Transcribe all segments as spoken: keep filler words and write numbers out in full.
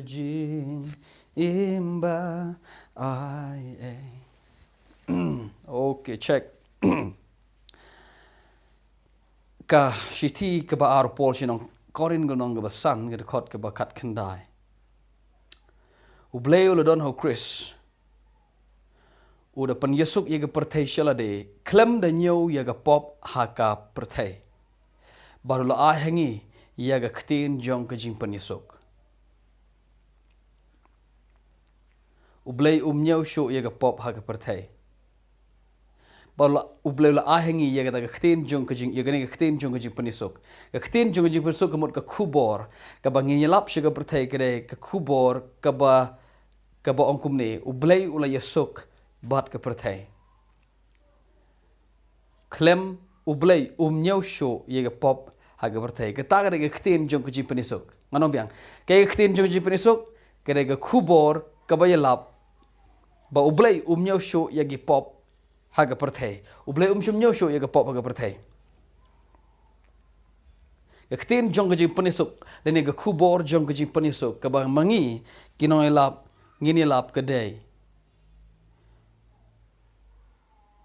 Jing im ba ai e. Okay, check. Ka shithi kaba ar Paul sha ki nong Korinth, ka lynnong kaba san, ka dkhot kaba khatkhyndai. U Blei u la don ha u Khrist. U da pynïasuk ïa ka pyrthei sha lade, khlem da ñiew ïa ka pop ha ka pyrthei. Bad u la ai ha ngi ïa ka ktien jong ka jingpynïasuk. U Blei um ñiew shuh ïa ka pop ha ka pyrthei. Bad u la, u Blei u la ai ha ngi ïa kata ka ktien jong ka jing, ïa kane ka ktien jong ka jingpynïasuk. Ka ktien jong ka jingpynïasuk ka mut ka khubor kaba ngin ïalap sha ka pyrthei, ka dei ka khubor kaba, kaba ong kumne, u Blei u la ïasuk bad ka pyrthei. Khlem, u Blei um ñiew shuh ïa ka pop ha ka pyrthei. Kata ka dei ka ktien jong ka jingpynïasuk. Ngan ong biang. Ka ktien jong ka jingpynïasuk ka dei ka khubor kaba ïalap ba u Blei um ñiew shuh ïa ki pop ha ka pyrthei. U Blei um shym ñiew shuh ïa ka pop ha ka pyrthei. Ka ktien jong ka jingpynïasuk lane ka khubor jong ka jingpynïasuk kaba ma ngi ki nongïalap ngin ïalap ka dei,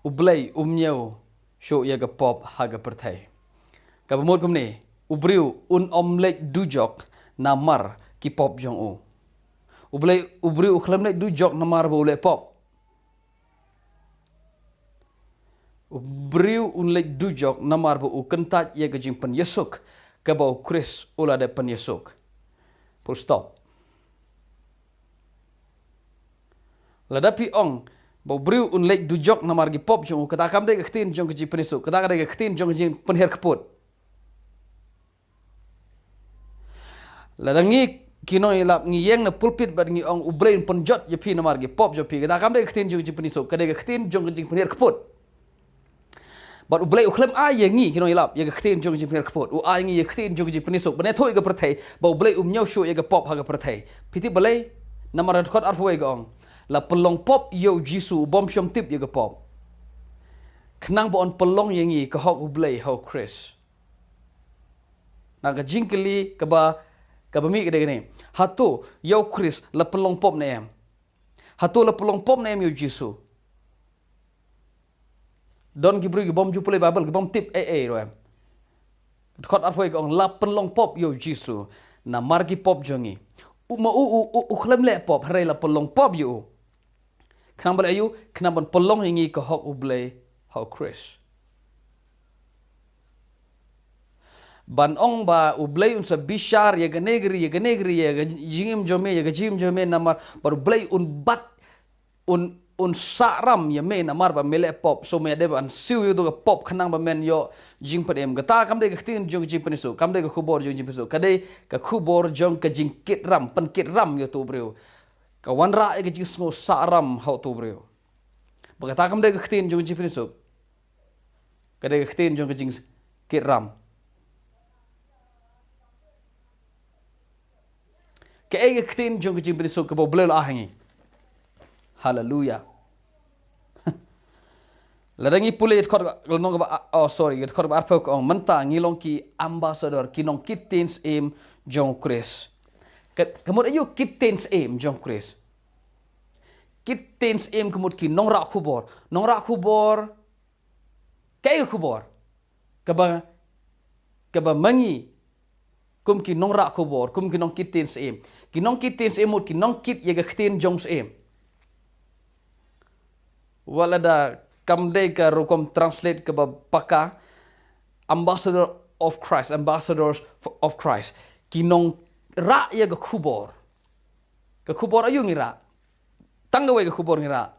u Blei um ñiew shuh ïa ka pop ha ka pyrthei. Kaba mut kumne, u briew un ym leit dujok namar ki pop jong u. U Blei, u briew u khlem leit dujok namar ba u leh pop. U briew un leit dujok namar ba u kyntait ïa ka jingpynïasuk kaba u Khrist u la dep pynïasuk. Full stop. Lada phi ong ba u briew un leit dujok namar ki pop jong u, kata kam dei ka ktien jong ka jingpynïasuk, kata ka dei ka ktien jong ka jingpynhiar kput. Lada ngi ki nongïalap ngi ïeng na pulpit bad ngi ong u Blei un pynjot ïa phi namar ki pop jong phi, kata kam dei ka ktien jong ka jingpynïasuk, ka dei ka ktien jong ka jingpynhiar kput. Bad u Blei u khlem ai ïa ngi ki nongïalap ïa ka ktien jong ka jingpynhiar kput, u ai ngi ïa ka ktien jong ka jingpynïasuk. Ba ne thoh ïa ka pyrthei ba u Blei um ñiew shuh ïa ka pop ha ka pyrthei. Phi tip balei? Namar ka dkhot arphew wei ka ong, la pynlong pop ïa u Jisu, u bym shym tip ïa ka pop. Khnang ba un pynlong ïa ngi ka hok u Blei ha u Khrist. Na ka jingkylli kaba, kaba mih ka dei kane. Hato ïa u Khrist la pynlong pop ne em? Hato la pynlong pop ne em ïa u Jisu? Don ki briew ki bym ju pule Baibl, ki bym tip ei ei ruh em. Dkhot arphew ka ong la pynlong pop ïa u Jisu namar ki pop jong ngi. U ma u, u, u, u khlem leh pop, hynrei la pynlong pop ïa u. Khnang ba leh ïa u, khnang ban pynlong ïa ngi ka hok u Blei ha u Khrist. Ban ong ba u Blei un sa bishar ïa kane ka ri, ïa kane ka ri, ïa ka jingim jong me, ïa ka jingim jong me namar ba u Blei un bat, un, un sah ram ïa me namar ba me leh pop, so me dei ban siew ïa uto ka pop khnang ba men ïoh jingpynim. Kata kam dei ka ktien jong ka jingpynïasuk, kam dei ka khubor jong ka jingpynïasuk, ka dei ka khubor jong ka jingkit ram, pynkit ram ïa uto u briew. Ka wanrah ïa ka jingsngew sah ram ha uto u briew. Ba kata kam dei ka ktien jong ka jingpynïasuk. Ka dei ka ktien jong ka jingkit ram. Kaei ka ktien jong ka jingpynïasuk kaba u Blei u la ai ha ngi? Haleluya. Lada ngi pule ïa dkhot ka lynnong kaba, oh sorry, ïa dkhot kaba arphew ka ong, mynta ngi long ki ambassador, ki nongkit ktien syiem jong u Khrist. Ka, ka mut aïu kit ktien syiem jong u Khrist? Kit ktien syiem ka mut ki nongrah khubor. Nongrah khubor, kaei ka khubor kaba, kaba ma ngi kum ki nongrah khubor, kum ki nongkit ktien syiem? Ki nongkit ktien syiem mut ki nongkit ïa ka ktien jong u syiem. Wat lada kam dei ka rukom translate kaba paka, ambassador of Christ, ambassadors of Christ. Ki nongrah ïa ka khubor. Ka khubor aïu ngi rah? Tang kawei ka khubor ngi rah.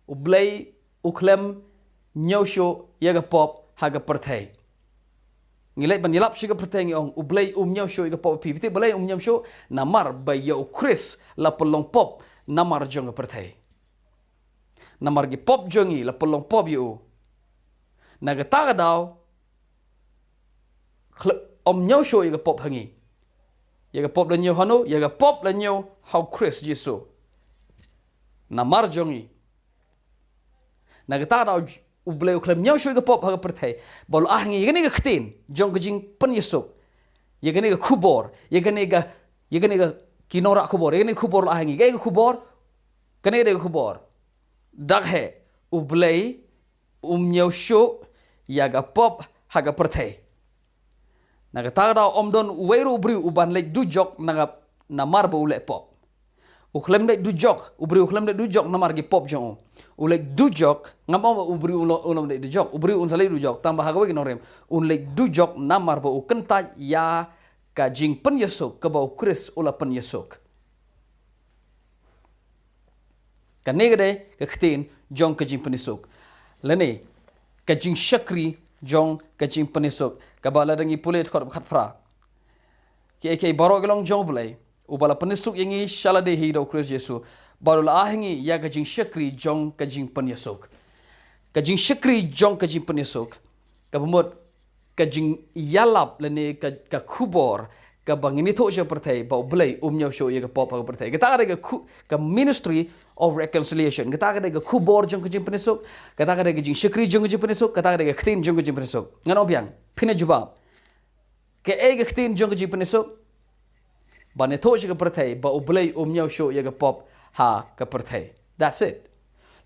U Blei u khlem ñiew shuh ïa ka pop ha ka pyrthei. Ngi leit ban ïalap sha ka pyrthei ngi ong u Blei um ñiew shuh ïa ka pop phi. Phi tip balei um ñiew shuh? Namar ba ïa u Khrist la pynlong pop namar jong ka pyrthei. Namar ki pop jong ngi la pynlong pop ïa u. Na kata ka daw khlem, um ñiew shuh ïa ka pop ha ngi. Ïa ka pop la ñiew hano? Ïa ka pop la ñiew ha u Khrist Jisu. Namar jong ngi. Na kata ka daw u Blei u khlem ñiew shuh ïa ka pop ha ka pyrthei ba u la ai ha ngi ïa kane ka ktien jong ka jingpynïasuk. Ïa kane ka khubor, ïa kane ka, ïa kane ka ki nongrah khubor. Ïa kane ka khubor la ai ha ngi. Kaei ka khubor? Kane ka dei ka khubor. Dak heh, U Blei um ñiew shuh ïa ka pop ha ka pyrthei. Na kata ka daw ym don uwei ruh u briew uban leit dujok na ka, namar ba u leh pop. U khlem leit dujok, u briew u khlem leit dujok namar ki pop jong u. U leit dujok, ngam ong ba u briew u lo-, u leit dujok, u briew un sa leit dujok, tang ba ha kawei ka nongrim, un leit dujok namar ba u kyntait ïa ka jingpynïasuk kaba U Khrist u la pynïasuk. Kane ka dei ka ktien jong ka jingpynïasuk. Lane ka jingshakri jong ka jingpynïasuk. Kaba lada ngi pule dkhot ba khatphra. Kiei kiei baroh ki long jong U Blei, uba la pynïasuk ïa ngi sha lade hi da U Khrist Jisu, bad u la ai ha ngi ïa ka jingshakri jong ka jingpynïasuk. Ka jingshakri jong ka jingpynïasuk kaba mut ka jingïalap lane ka, ka khubor kaba ngin ïathuh sha ka pyrthei ba U Blei um ñiew shuh ïa ka pop ha ka pyrthei. Kata ka dei ka khu-, ka ministry of reconciliation. Kata ka dei ka khubor jong ka jingpynïasuk, kata ka dei ka jingshakri jong ka jingpynïasuk, kata ka dei ka ktien jong ka jingpynïasuk. Ngan ong biang, phin ïa jubab. Kaei ka ktien jong ka jingpynïasuk? Ban ïathuh sha ka pyrthei ba U Blei um ñiew shuh ïa ka pop ha ka pyrthei. That's it.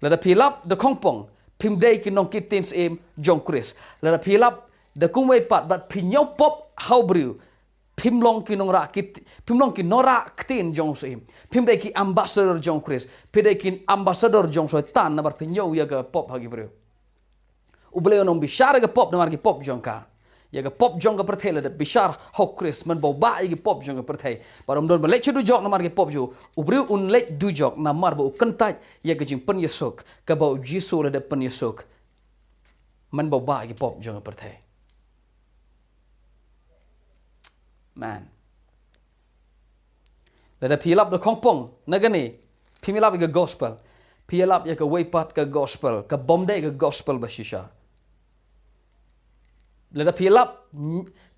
Lada phi lap da khongpong, phim dei ki nongkit ktien syiem jong U Khrist. Lada phi lap da kumwei pat bad phi ñiew pop ha u briew, phim long ki nongrah kit-, phim long ki nongrah ktien jong u syiem. Phim dei ki ambassador jong U Khrist. Phi dei ki ambassador jong Soitan namar phi ñiew ïa ka pop ha ki briew. U Blei un ym bishar ïa ka pop namar ki pop jong ka. Ïa ka pop jong ka pyrthei la dep bishar ha U Khrist, mynba u bah ïa ki pop jong ka pyrthei. Bad um don ba leit sha dujok namar ki pop jong u. U briew un leit dujok namar ba u kyntait ïa ka jingpynïasuk kaba U Jisu la dep pynïasuk, mynba u bah ïa ki pop jong ka pyrthei. Man. Lada phi lap da khongpong na kane, phim ïalap ïa ka gospel. Phi ïalap ïa kawei pat ka gospel, ka bym dei ka gospel ba shisha. Lada phi lap,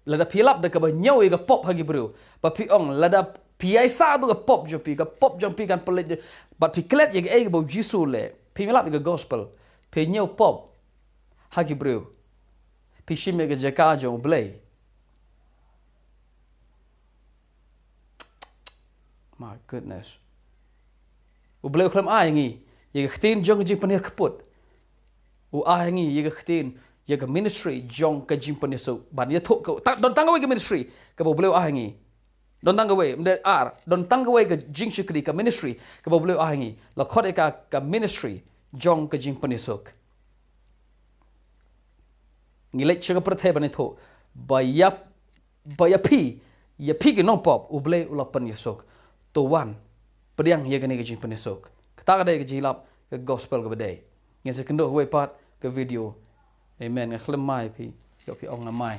lada phi lap da kaba ñiew ïa ka pop ha ki briew, ba phi ong lada phi ïaisah da ka pop jong phi, ka pop jong phi kan pynleit, bad phi klet ïa kaei kaba U Jisu u leh, phim ïalap ïa ka gospel. Phi ñiew pop ha ki briew, phi shim ïa ka jaka jong U Blei. My goodness. U Blei u khlem ai ngi ïa ka ktien jong ka jingpynhiar kput. U ai ngi ïa ka ktien, ïa ka ministry jong ka jingpynïasuk. Ban ïathuh ka, ta-, don tang kawei ka ministry kaba U Blei u ai ngi. Don tang kawei, ym dei ar, don tang kawei ka jingshakri, ka ministry kaba U Blei u ai ngi. La khot ïa ka, ka ministry jong ka jingpynïasuk. Ngi leit sha ka pyrthei ban ïathuh ba ïa, ba ïa phi, ïa phi ki nongpop U Blei u la pynïasuk. To wan, pdiang ïa kane ka jingpynïasuk. Kata ka dei ka jingïalap ka gospel kaba dei. Ngin sa ïakynduh kawei pat ka video. Amen. Nga khlem mai phi, ïoh phi ong nga mai.